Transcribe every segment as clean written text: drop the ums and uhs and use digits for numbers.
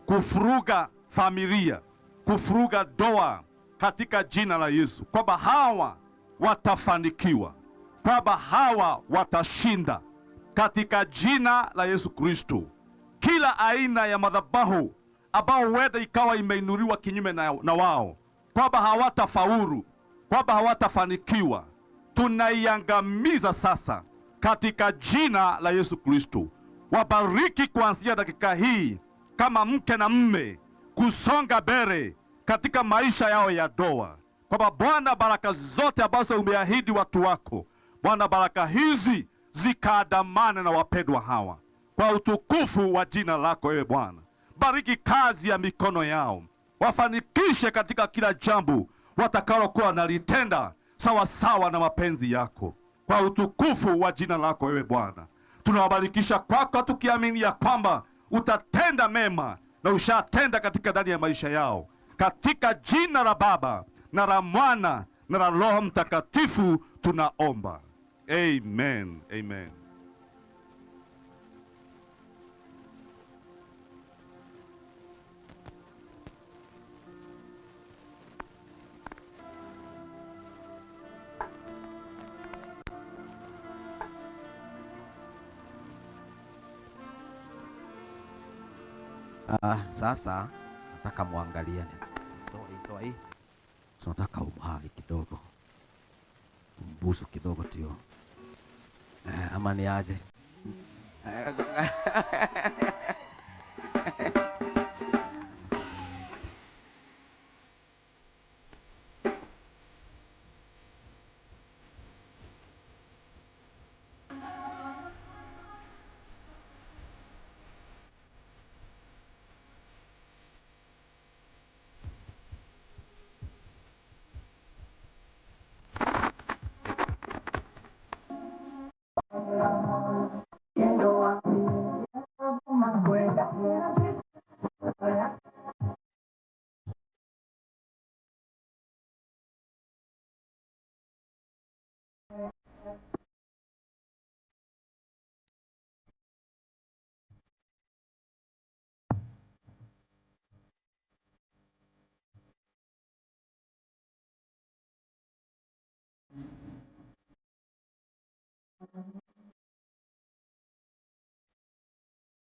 kufuruga familia, kufuruga doa katika jina la Yesu, kwamba hawa watafanikiwa, kwamba hawa watashinda katika jina la Yesu Kristo. Kila aina ya madhabahu ambao huenda ikawa imeinuliwa kinyume na wao, kwamba hawatafaulu, kwamba hawatafanikiwa, tunaiangamiza sasa katika jina la Yesu Kristo. Wabariki kuanzia dakika hii kama mke na mme kusonga mbele katika maisha yao ya doa, kwamba Bwana, baraka zote ambazo umeahidi watu wako Bwana, baraka hizi zikaandamane na wapendwa hawa kwa utukufu wa jina lako ewe Bwana. Bariki kazi ya mikono yao, wafanikishe katika kila jambo watakalokuwa wanalitenda sawa sawa na mapenzi yako, kwa utukufu wa jina lako ewe Bwana. Tunawabarikisha kwako tukiamini ya kwamba utatenda mema na ushatenda katika ndani ya maisha yao, katika jina la Baba na la Mwana na la Roho Mtakatifu tunaomba, amen, amen. Sasa nataka muangaliane. Toa hii. Tunataka umhali kidogo, umbusu kidogo tio. Ama ni aje?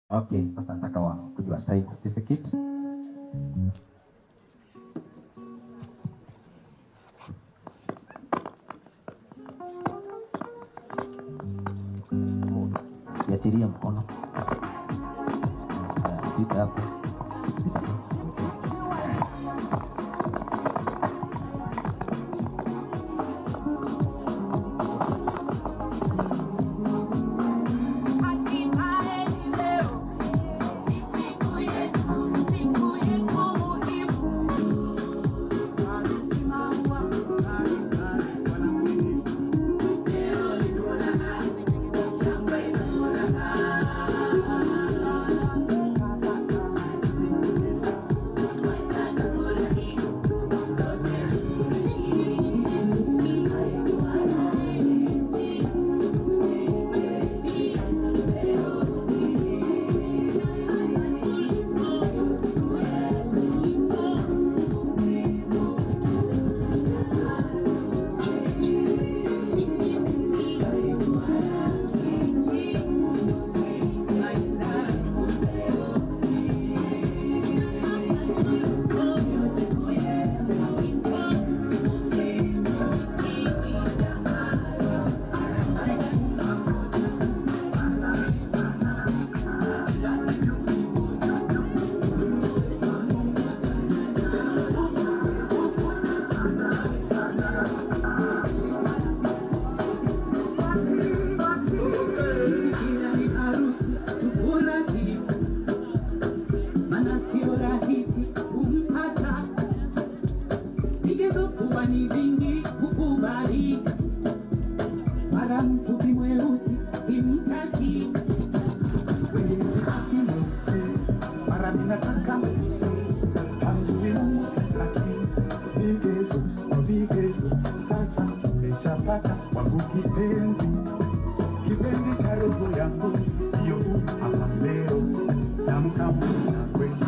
Okay, sasa nataka wa kujua sign certificate. Iachilia mkono. Pita hapo. Pita hapo. Hatimaye ni leo, ni siku yetu, siku yetu muhimu. Harusi maua, leo ni furaha, shangwe na furaha. Wacha tufurahi, sote tufurahi. Haikuwa rahisi, leo siku Sikia ni harusi tufurahi, maana sio rahisi kumpata. Vigezo kuwa ni vingi kukubali, mara mfupi mweusi simtaki. Sitaki mweupe, mara ninataka mweusi. Hamjui Mungu sitaki. Vigezo kwa vigezo, sasa nimeshapata wangu kipenzi, kipenzi cha roho yangu, ndiyo hapa leo namtambulisha kwenu.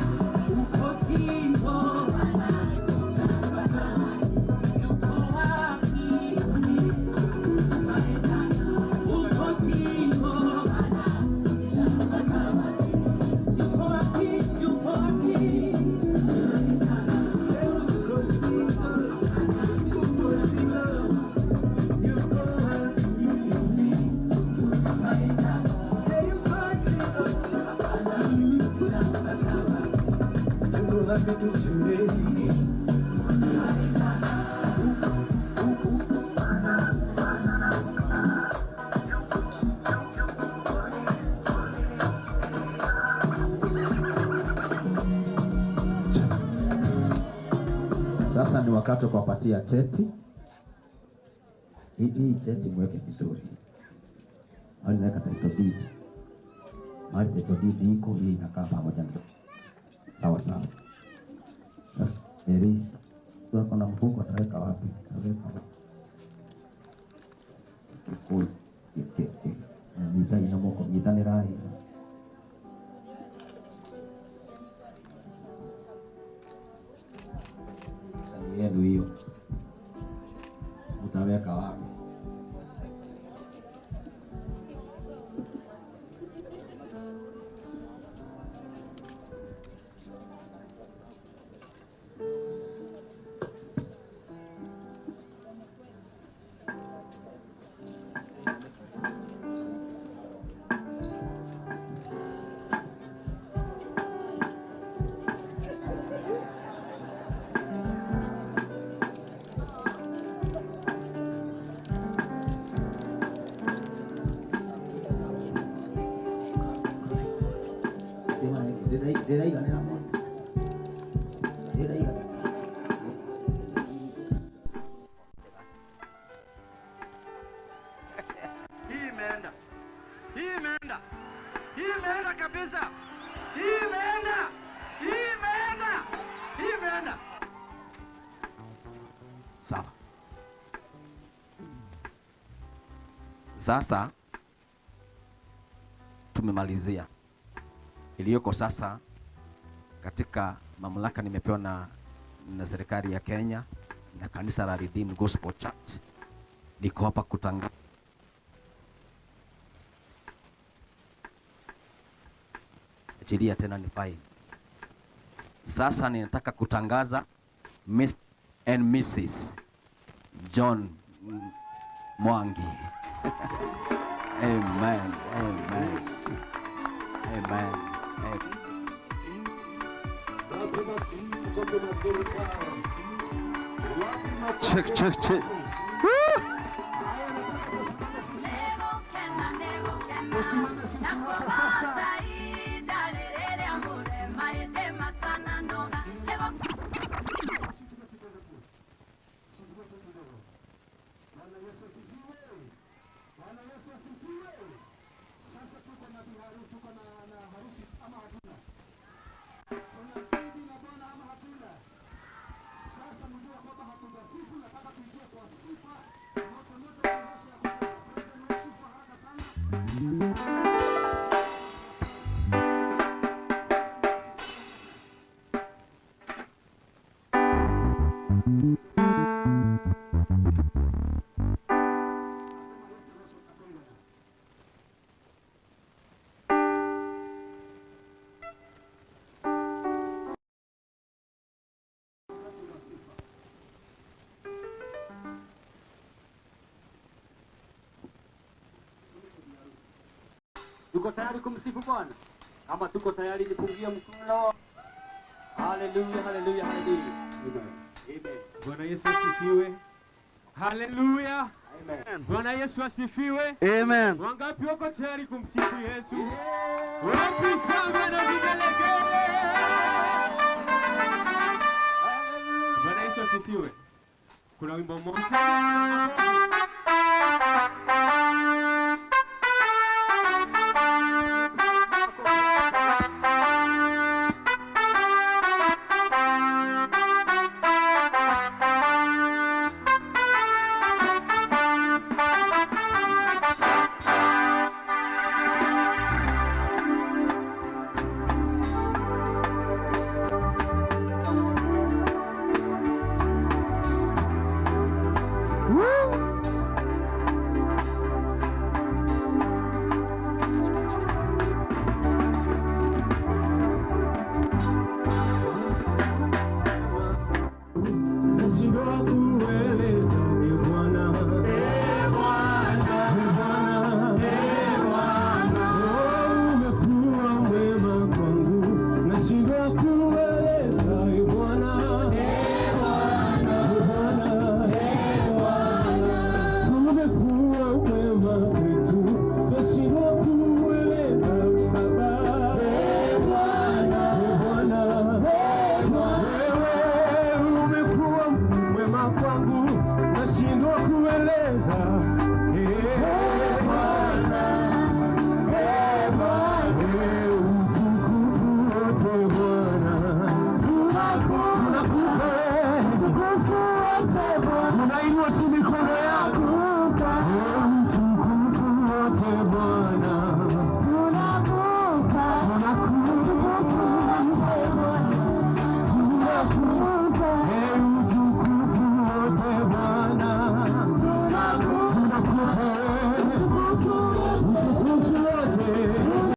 Sasa ni wakati wa kuwapatia cheti. Hii cheti mweke vizuri. Mahali naweka title deed. Mahali title deed iko, hii inakaa pamoja na sawa sawa. Sasa eri tuko na mfuko, ataweka wapi? Ataweka wapi? Kikuyu. Nyita ina moko, nyita ni rai. Sasa yenu hiyo utaweka wapi? Hii imeenda. Hii imeenda. Hii imeenda kabisa. Hii imeenda. Hii imeenda. Hii imeenda. Sawa. Sasa tumemalizia iliyoko sasa katika mamlaka nimepewa na serikali ya Kenya na kanisa la Redeemed Gospel Church. Niko hapa kutangaza achilia tena ni fine. Sasa ninataka kutangaza Mr. and Mrs. John Mwangi. Amen. Amen. Amen. Amen. Check, check, check. Tuko tayari kumsifu Bwana? Kama tuko tayari nipungie mkono. Haleluya, haleluya, haleluya. Amen. Amen. Bwana Yesu asifiwe. Haleluya. Amen. Bwana Yesu asifiwe. Amen. Wangapi wako tayari kumsifu Yesu? Wapi shangwe na vigelegele? Bwana Yesu asifiwe. Kuna wimbo mmoja.